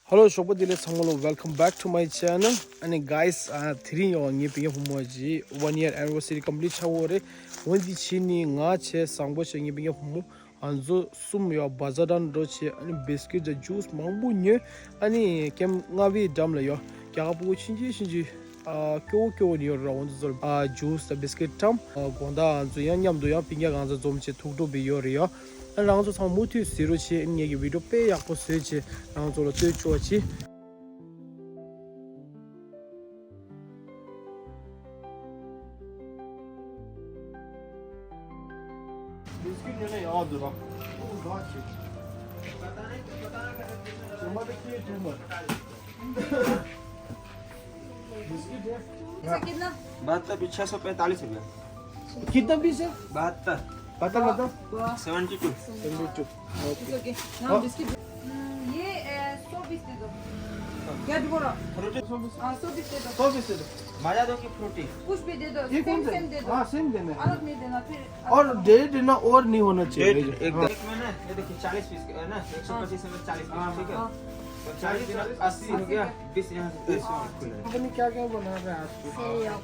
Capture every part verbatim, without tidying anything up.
Hello ཞོགས་པ་བདེ་ལེགས་ཚང་མ་ལོ། Welcome back to my channel. ཨ་ནི་guys, ཨ་དེ་རིང་ཡང་ངའི་སྤུན་ཀྱག་བུ་མོ་ཅིག་one year anniversary complete ཆགས་ཡོད་རེད། འོ་འདི་ཕྱི་ནས་ང་བྱས་བཟང་པོ་བྱས་ངའི་སྤུན་ཀྱག་བུ་མོ་ང་ཚོ་གསུམ་ཡང་བ་ཛར་དང་འགྲོ་བྱས། ཨ་ནི་བིས་ཀིཊ་དང་ཇུས་མང་པོ་ཉོས། ཨ་ནི་ཀེམ་རྔ་བའི་འགྲམ་ལ་ཡང་རྒྱ་གར་ཕྲུ་གུ་ཆུང་ཆུང་ཆུང་ཆུང་ཨ་སྐྱོ་བོ་སྐྱོ་བོ་ནས་ཡོད་རེད། འོ་འདི་ཚོ་ལ་ཨ་ཇུས་དང་བིས་ཀིཊ་ཐམ། ཨ་དགོང་དག་ང་ཚོ་ཡང་མཉམ་དུ་ཡང་སྤུན་ཀྱག་ང་ཚོ་འཛོམས་བྱས་ཐུག་འགྲོ་བའི་ཡོད་རེད་ཡ། ཨ་རང་ཚོ་ཚང་མ་མུ་མཐུད་གཟིགས་རོགས་བྱེད། ངེད་ཀྱི་བི་ཌིའོ་དཔེ་ཡག་པོ་བཟོས་བྱས་རང་ཚོ་ལ་སྟོན་ཆོག་བྱེད། बिस्किट लेने याद रहा। वो बात है। जमा तो किए तुम। बिस्किट है। अच्छा, कितना? बहत्तर भी छः सौ पैंतालीस रुपया। कितना पीस है? बहत्तर। बहत्तर मतलब? Seventy two. Seventy two. Okay. Okay. हाँ। बिस्किट। हम्म, ये, अ, सौ पीस दे दो। क्या बोला? फ्रूटी। हाँ, सौ पीस दे दो। सौ पीस दे दो। माजा दो कि फ्रूटी? कुछ भी दे दो। ये कौन सेम, सा? सेम दे दो। हाँ, सेम देना है। अलग नहीं देना फिर। और डेढ़ देना और नहीं होना चाहिए। डेढ़, एक हाँ। एक में ना, ये देखिए, चालीस पीस का है ना, एक सौ पच्चीस में चालीस पीस, हाँ, ठीक है? हाँ। तो चालीस, चालीस, अस्सी हो गया, बीस यहाँ से पैसे और खुले। आपने क्या क्या बना रहे हैं आज?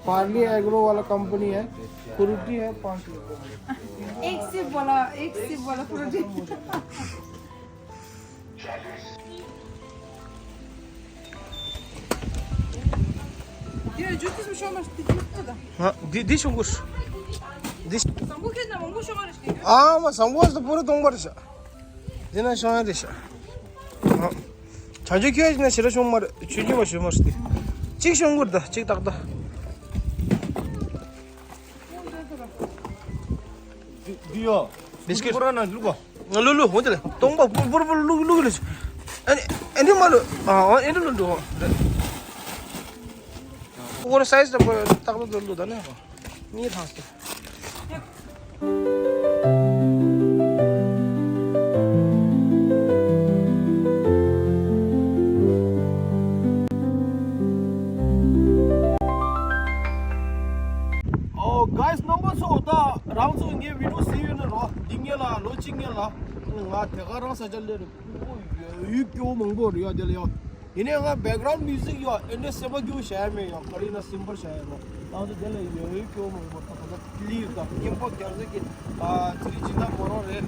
पार्ले एग्रो वाला कंपनी है, फ्रूटी है पाँच रुपये में। एक सिप वाला, एक सिप वाला फ्रूटी। འདི་ལ་ཇུས་ཏིས་མི་ཤོང་མ་ཤི་ཏི་ཏི་ཏི་ད། ང་འདི་འདི་ཤོང་གུ་ཤི། འདི་ཤི། བཟང་པོ་ཁྱེད་ན་མང་པོ་ཤོང་མ་རེ་ཤི། ཨ་མ་བཟང་པོ་ཤི་ཏི་པུ་ར་སྟོང་པ་རེ་ཤ། འདི་ན་ཤོང་ཡ་རེ་ཤ། ཨ། བྱང་ཆུབ་ཁྱོད་ཡིན་ན་ཞེ་དྲག་ཤོང་མ་རེ་ཆུ་ཆུ་མ་ཤོང་མ་ཤི་ཏི། གཅིག་ཤོང་གུ་ར་ད་གཅིག་ཏག་ཏག། འདི་འདི་ཡོ། བིས་ཀིཊ། ཁོ་རང་ན་བླུག་གོ། ང་ལུ་ལུ་འོ་དེ་ལ་སྟོང་པ་པུར་པུར་པུར་ལུག་ལུག་ལུག་ཨ་ནི་ཨ་ནི་མ་ལུ་ཨ་ཨ་ཨ་ནི་ལུ་འགྲོ། ཁོ་རང་སའི་ཛི་ད་པ་ཏག་ཏག་ཏུ་ལུ་ད་ནི་ཧོ་ནི་ཐང་སྟེ། ཨོ་གྷའི་སི་རྣམ་པ་ཚོ། ད་རང་ཚོ་ངའི་བི་ཌིའོ་གཟིགས་ཡོད་ན་རོ། འདི་སྔོན་ལ་ལོ་གཅིག་སྔོན་ལ་ང་དེ་ག་རང་ས་ཆ་སླེབས་རེད། ཡོད་སྐྱོ་མང་པོ་རེད་ཡ་དེ་ལ་ཡ། ཡིན་ནའི་ང་བེག་གྷ་རའུན་མིའུ་ཟིག་ཡ་ཨེ་འདྲ་སེམས་པ་སྐྱོ་བྱ་ཡ་མེད་ཡ། ག་རེ་ཡིན་ན་སིམ་པལ་བྱ་ཡ་རོ། ང་ཚོ་དེ་ལ་ཡོད་སྐྱོ་མང་པོ། ད་ད་ལྟ་པི་ལི་ཟི་ད་ཀེམ་པ་རྒྱག་ས་གི་ཨ་ཚིག་ཅི་ད་མོ་རོ་རེད།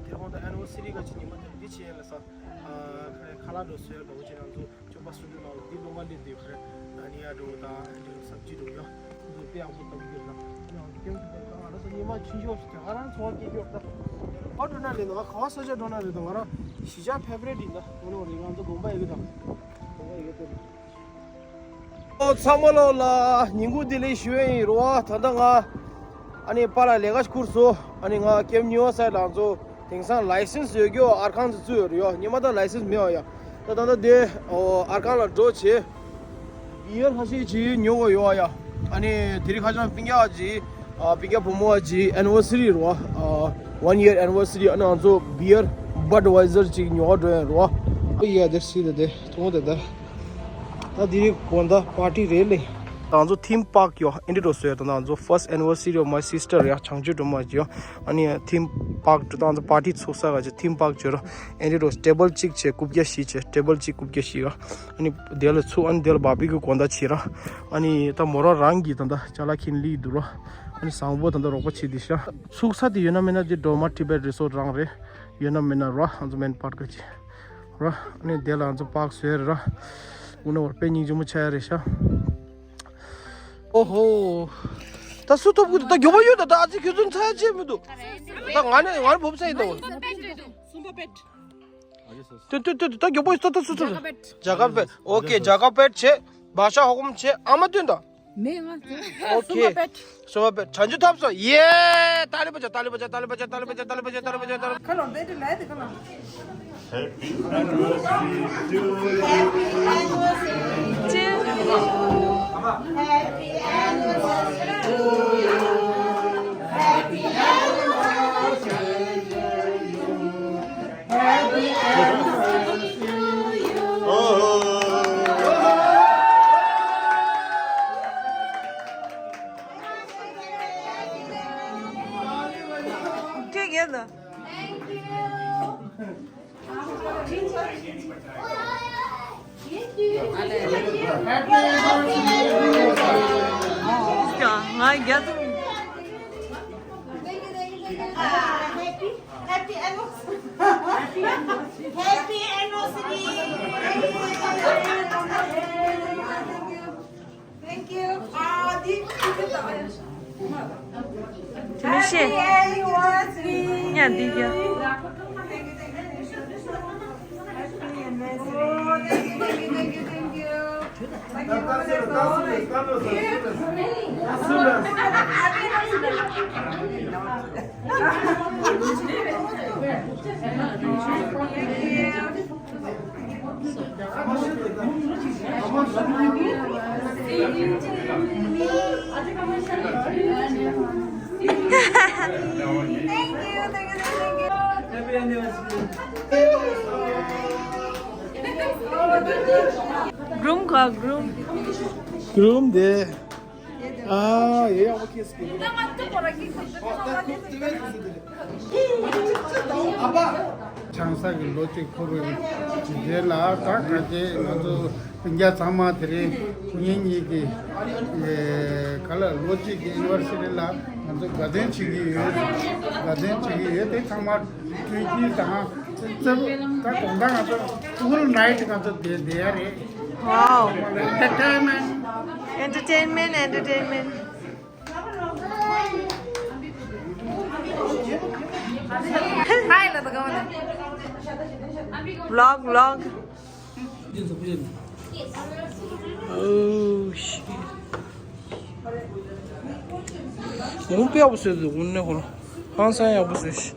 དེ་དགོང་དག་ཨེ་ནི་ཝར་སི་རི་ག་ཅིག་ཉི་མ་དེ་འདི་བྱས་ཡིན་ལ་ས། ཨ་ཁ་ཁ་ལག་འགྲོ་སོས་འགྲོ་བྱས་ནང་ཚོ་ཅོ་པ་སུ་འགྲོ་ནང་འདི་ལོང་བ་ལེ་འདི་ཁ་རེ། ཨ་ནི་ཡ་འགྲོ་ད་ཨ་འདི་སབ་ཅི་འགྲོ་ཡ། འདི་དཔེ་ཡག་པོ་བཏང་གི་ཡོད་ད། ཨ་ནི་ཨང་ཀེམ་དེ་ད་ང་རང་ཚོ་ཉི་མ་ཆུང་ཤོས་སུ་དེ་ང་རང་ཚོ་བ་སྐྱེས་ཀྱི་ཡོད་ད། ཨ་འགྲོ་ན་ལེ་ནོ་ག་བ་ས་ཆ་འགྲོ་ན་རེད་ད། ང་རང་གཞིས་ཆགས་ཕེབས་རེད་འདི་ད་ངོ་ནོ་རེད། ང་ཚོ་དགོན་པ་ཡོད་གི་ད། དགོན་པ་ཡོད་གི་ད། ཨོ་ཚང་མ་ལོ་ལ་ཉིན་གུང་བདེ་ལེགས་ཞུ་ཡས་ཡིན་རོ། ད་ལྟ་ང་ཨ་ནི་པཱ་ལགས་ལས་ཀ་ཁུར་སོང་། ཨ་ནི་ང་ཀེམ་ནིའུ་ཡོག་སའིཌ་ལ་ང་ཚོ་དེང་སང་ལའི་སེན་སི་ཡོད་རྒྱུ་ཨར་ཁང་དུ་བཙུགས་ཡོད་རེད་ཡོ། ཉི་མ་ད་ལའི་སེན་སི་མེད་བ་ཡ། ད་ད་ལྟ་དེ་ཨོ་ཨར་ཁང་ལ་འགྲོ་བྱེད། བི་ཡར་ཁ་ཤས་ཅིག་ཉོ་དགོས་ཡོད་བ་ཡ། ཨ་ནི་དེ་རིང་ཁ་སང་སྤུན་ཀྱག་ཅིག་ཨ་སྤུན་ཀྱག་བུ་མོ་བ་ཅིག་ཨེ་ནི་ཝར་སི་རི་རེད་བ། ཨ་ཝན་ཡར་ཨེ་ནི་ཝར་སི་རི། ཨ་ནི་ང་ཚོ་བི་ཡར་བྷཌ་ཝའི་ཛར་ཅིག་ཉོ་ག་འགྲོ་ཡ་རེད་བ། ཡ་དེ་སི་ད་དེ་ཐོང་དེ་ད། ད་དེ་རིང་དགོང་དག་པར་ཊི་རེད་ལེ། ང་ཚོ་ཐིམ་པཱག་ཡོ་ཨེན་ཌི་རོ་སོ་ཡོ། ད་ང་ཚོ་first anniversary of my sister ཡ་བྱང་ཆུབ་སྒྲོལ་མ་ཡོ། ཨ་ནི་ཐིམ་པཱག་ད་ང་ཚོ་པར་ཊི་ཚུགས་ས་ག་ཅིག་ཐིམ་པཱག་བྱོས་ར། ཨེན་ཌི་རོ་ཊེ་བལ་གཅིག་བྱས་རྐུབ་བཀྱག་བཞི་བྱས། ཊེ་བལ་གཅིག་རྐུབ་བཀྱག་བཞི་ར། ཨ་ནི་དེ་ལ་ཚུགས། ཨ་ནི་དེ་ལ་བར་བི་ཀྱུ་དགོང་དག་བྱེད་ར། ཨ་ནི་ད་མོ་རང་རང་གི་ད་ད་ཅ་ལག་ཁྱེར་ལི་འདུག་ར། ཨ་ནི་བཟང་པོ་ད་ད་རོགས་པ་བྱེད་དེ་ཤ། ཚུགས་ས་དེ་ཡོད་ན་མེད་ན་དེ་སྒྲོལ་མ་ཊི་བེཊ་རི་སོརཊ་རང་རེད། ཡོད་ན་མེད་ན་ར་ང་ཚོ་མེན་པར་ཊི་ག་ཅིག་ར། ཨ་ནི་དེ་ལ་ང་ཚོ་པཱག་བཟོས་ར། དགོང་ན་བར་དཔེ་སྙིང་རྗེ་མོ་ཆགས་ཡ་རེད་ཤག་ཨོ་ཧོ། ད་སུ་ཐོབ་གི་འདུག་ད་མགྱོགས་པོ་ཡོད་ད། ད་ཨ་ཙི་ཁྱོད་ཚོ་འཚོལ་ཡ་ཅི་མི་འདུག་ད་ང་ནི་ང་ནི་བོབ་ས་ཡིན་ད། ཏུ་ཏུ་ཏུ་ཏུ། ད་མགྱོགས་པོ་ཡོད། ད་ད་སུ་ཐོབ། ཇ་ཀ་པེ། ཨོ་ཁེ། ཇ་ཀ་པེ་བྱེད། བ་ཤ་ཧོ་ཀོམ་བྱེད། ཨ་མ་སྟོན་ད། མེ་ང་། ཨོ་ཁེ། སུ་མ་པེ། བྱང་ཆུབ་ཐོབ་སོང་། ཡེ། ཏཱ་ལི་བ་ཇ། ཏཱ་ལི་བ་ཇ། ཏཱ་ལི་བ་ཇ། ཏཱ་ལི་བ་ཇ། ཏཱ་ལི་བ་ཇ། ཁ་ལོ་འདི་འདྲ་ལས་དེ་ཁ་ལོ། Happy anniversary to you. Happy anniversary to you. Happy anniversary to you. Happy anniversary to you. Happy anniversary to you. Thank you. ང་རྒྱ་དུ། Happy, happy anniversary. Happy anniversary. Thank you. ཨ་དེ། མི་ཤེས། Happy anniversary. ཉན་འདི་ཡ། Happy anniversary. Oh, thank you, thank you, thank you, thank you. Thank you, Lord, for all the gifts. Thank you. Groom ཁ་groom. Groom དེ། ཨ་ཡེ་ཡག་པོ་ཁེལ་སོང་། ཆང་ས་གི་ལོ་གཅིག་འཁོར་བའི་རྗེས་ལ་ད་ག་ཅེ་ང་ཚོ་སྤུན་ཀྱག་ཚང་མ་དེ་རིང་ཁོ་གཉིས་གཉིས་ཀྱི་ག་ལ་ལོ་གཅིག་གི་ཨེ་ནི་ཝར་སི་རི་ལ་ང་ཚོ་དགའ་སྟོན་བྱེད་ཀྱི་ཡོད། དགའ་སྟོན་བྱེད་ཀྱི་ཡོད། དེ་ཚང་མ་འཕྲོད་བསྟེན་དང་ཙི་ཙི་ད་དགོང་དག་ང་ཚོ་ཧོལ་ནའིཊ་ང་ཚོ་བསྡད་བསྡད་ཡ་རེད། Wow. Entertainment. Entertainment, entertainment. Hi, Lata Gavana. Vlog, vlog. Oh, shit. ངོ་དཔེ་ཡག་པོ་བཟོས་འདུག་དངོས་གནས་ཁོ་རང་ཧང་སང་ཡག་པོ་བཟོས་ཤག་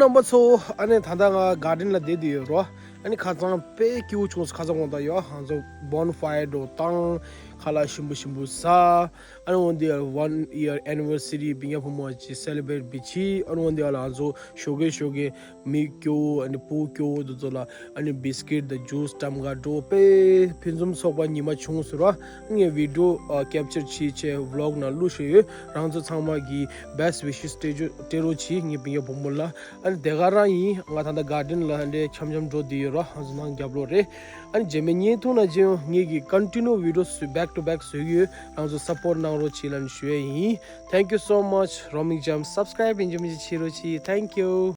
རྣམ་པ་ཚོ། ཨ་ནི་ད་ལྟ་ང་གར་ཌེན་ལ་བསྡད་དེ་ཡོད་རོ། ཨ་ནི་ཁ་སང་དཔེ་སྐྱིད་པོ་བྱུང་སོང་། ཁ་སང་དགོང་དག་ཡོད། ང་ཚོ་bonfire་འདྲ་བཏང་། ཁ་ལག་ཞིམ་པོ་ཞིམ་པོ་ཟ། ཨ་ནི་འོ་འདི་one year anniversary་བི་ཉག་བུ་མོ་ཅིག་celebrate་བྱས། ཨ་ནི་འོ་འདི་ལ་ང་ཚོ་ཞོགས་ཀས་ཞོགས་ཀས་མི་སྐྱོ་བོ་ཨ་ནི་བུ་སྐྱོ་བོ་དེ་ཚོ་ལ་ཨ་ནི་biscuit་དང་juice་ཊམ་ག་འགྲོ། དཔེ་ཕུན་སུམ་ཚོགས་པ་ཉི་མ་བྱུང་སོང་ར། ངས་video་capture་བྱས་བྱས་vlog་ནང་བླུགས་བཞག་ཡོད། རང་ཚོ་ཚང་མ་གི་best wishes་སྤྲད་རོགས་བྱེད། ངའི་བི་ཉག་བུ་མོ་ལ། ཨ་ནི་དེ་ག་རང་ཡིན། ང་ད་ལྟ་garden་ལ་འདྲ་འཆམ་འཆམ་འགྲོ་བསྡད་ཡོད་ར། ང་ཚོ་ནང་རྒྱབ་ལོགས་རེད། ཨ་ནི་རྗེས་མའི་བརྙན་ཐུང་ནང་མཇལ་ཡོང་། ངེད་ཀྱི་continue video་བཟོ་back to back་བཟོ་གི་ཡོད། རང་ཚོ་support་གནང་རོགས་བྱེད་ལབ་ནས་ཞུ་ཡས་ཡིན། Thank you so much། Roaming Gems། Subscribe་ཡིན་གཅིག་མིན་གཅིག་བྱེད་རོགས་བྱེད། Thank you།